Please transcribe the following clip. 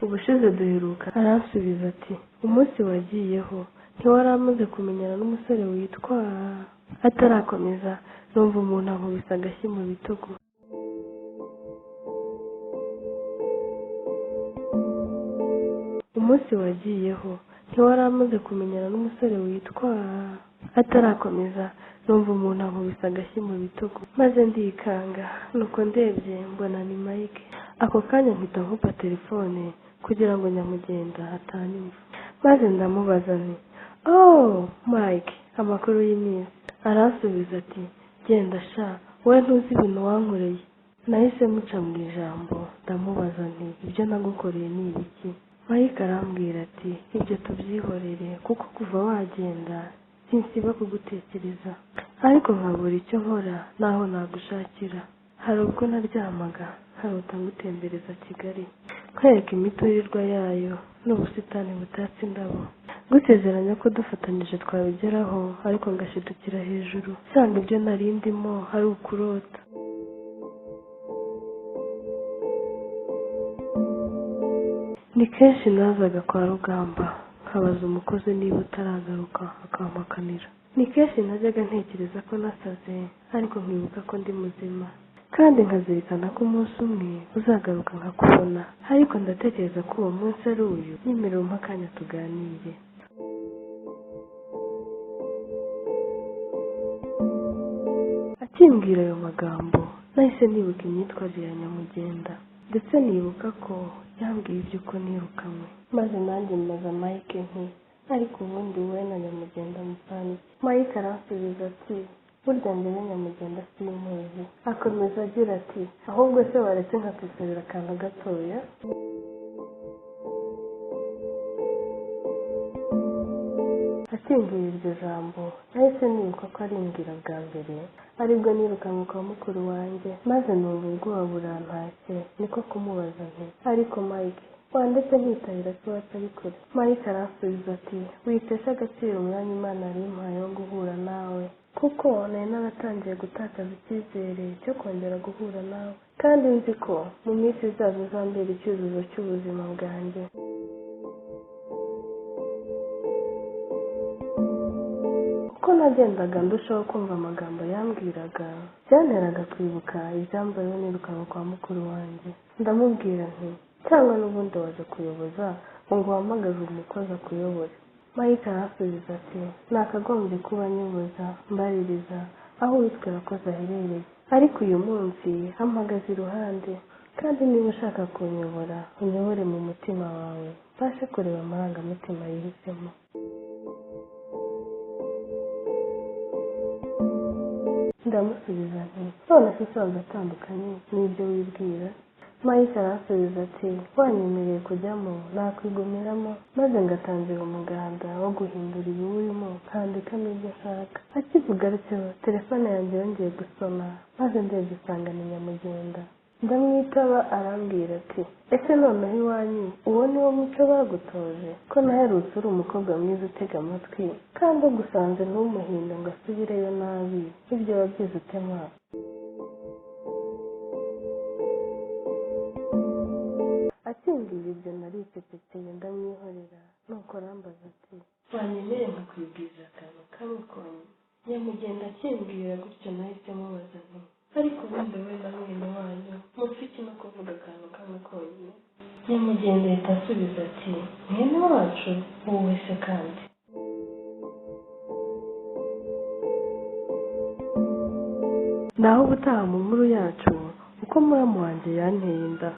Ubushize duheruka. Aransubiza ati: "Umunsi wagiyeho ntiwari amaze kumenyana n'umusore witwa..." Atarakomeza numva umuntu ankubise agashyi mu bitugu. Umunsi wagiyeho ntiwari amaze kumenyana n'umusore witwa... Atarakomeza numva umuntu ankubise agashyi mu bitugu, maze ndikanga. Nuko ndebye mbona ni Mike. Ako kanya mpita nkupa telefone kugira ngo nyamugenda atanyumva, maze ndamubaza nti: "Oh Mike, amakuru y'iminsi?" Aransubiza ati: "Genda sha, wowe ntuzi ibintu wankoreye." Nahise muca mu ijambo ndamubaza nti: "Ibyo nagukoreye ni ibiki?" Mike arambwira ati: "Ibyo tubyihorere, kuko kuva wagenda sinsiba kugutekereza, ariko nkabura icyo nkora n'aho nagushakira. Hari ubwo naryamaga nkarota ngutembereza Kigali, nkwereka imiturirwa yayo n'ubusitani butatse indabo, gusezeranya ko dufatanyije twabigeraho, ariko ngashidukira hejuru nsanga ibyo nari ndimo ari ukurota." Ni kenshi nazaga kwa Rugamba nkabaza umukozi niba utaragaruka, akampakanira. Ni kenshi najyaga ntekereza ko nasaze, ariko nkibuka ko ndi muzima, kandi nkazirikana ko umunsi umwe uzagaruka nkakubona. Ariko ndatekereza ko uwo munsi ari uyu. Nyemerera umpe akanya tuganire. Akimbwira ayo magambo nahise nibuka imyitwarire ya Nyamugenda, ndetse nibuka ko yambwiye iby'uko nirukanywe, maze nanjye mbaza Mike nti: "Ariko ubundi wowe na Nyamugenda mupfana iki?" Mike aransubiza ati: "Burya njyewe Nyamugenda simuzi." Akomeza agira ati: "Ahubwo se waretse nkakwisabira akantu gatoya?" Akimbwira iryo jambo nahise nibuka ko arimbwira bwa mbere aribwo nirukanwe kwa mukuru wanjye, maze numva ubwoba burantashye, niko kumubaza nti: "Ariko Mike, wandetse nkitabira ko iwacu ari kure?" Mike aransubiza ati: "Witesha agaciro umwanya Imana yari impaye wo guhura nawe, kuko nari naratangiye gutakaza icyizere cyo kongera guhura nawe, kandi nzi ko mu minsi izaza uzambera icyuzuzo cy'ubuzima bwanjye." Uko nagendaga ndushaho kumva amagambo yambwiraga, byanteraga kwibuka ibyambayeho nirukanwe kwa mukuru wanjye. Ndamubwira nti: "Cyangwa n'ubundi waje kuyoboza ngo nguhamagaze umukozi akuyobore?" Mike aransubiza ati: "Nakagombye kuba nyoboza mbaririza aho uwitwa Irakoze aherereye, ariko uyu munsi ampagaze iruhande, kandi niba ushaka kunyobora unyobore mu mutima wawe, mbashe kureba amarangamutima yihisemo." Ndamusubiza nti: "None se usanzwe atandukanye n'ibyo wibwira?" Mike aransubiza ati: "Wanyemereye kujyamo nakwigumiramo, maze ngatangira umuganda wo guhindura ibiwurimo nkandikamo ibyo nshaka." Akivuga atyo telefone yanjye yongeye gusona, maze ndebye usanga ni Nyamugenda. Ndamwitaba arambwira ati: "Ese noneho iwanyu uwo ni wo muco bagutoje? Ko naherutse uri umukobwa mwiza utega amatwi, kandi ugusanze ntumuhinde ngo asubireyo nabi, ibyo wabyize utema?" Akimbwira ibyo naricecekeye ndamwihorera, nuko arambaza ati: "Wanyemereye nkakwibwirira akantu kamwe konyine?" Nyamugenda akimbwira gutyo nahise mubaza nti: "Ariko ubundi wowe na mwene wanyu mupfa iki no kuvuga akantu kamwe konyine?" Nyamugenda ahita asubiza ati: "Mwene wacu wowe se kandi?" Naho ubutaha mu nkuru yacu, uko muramu wanjye yanteye inda.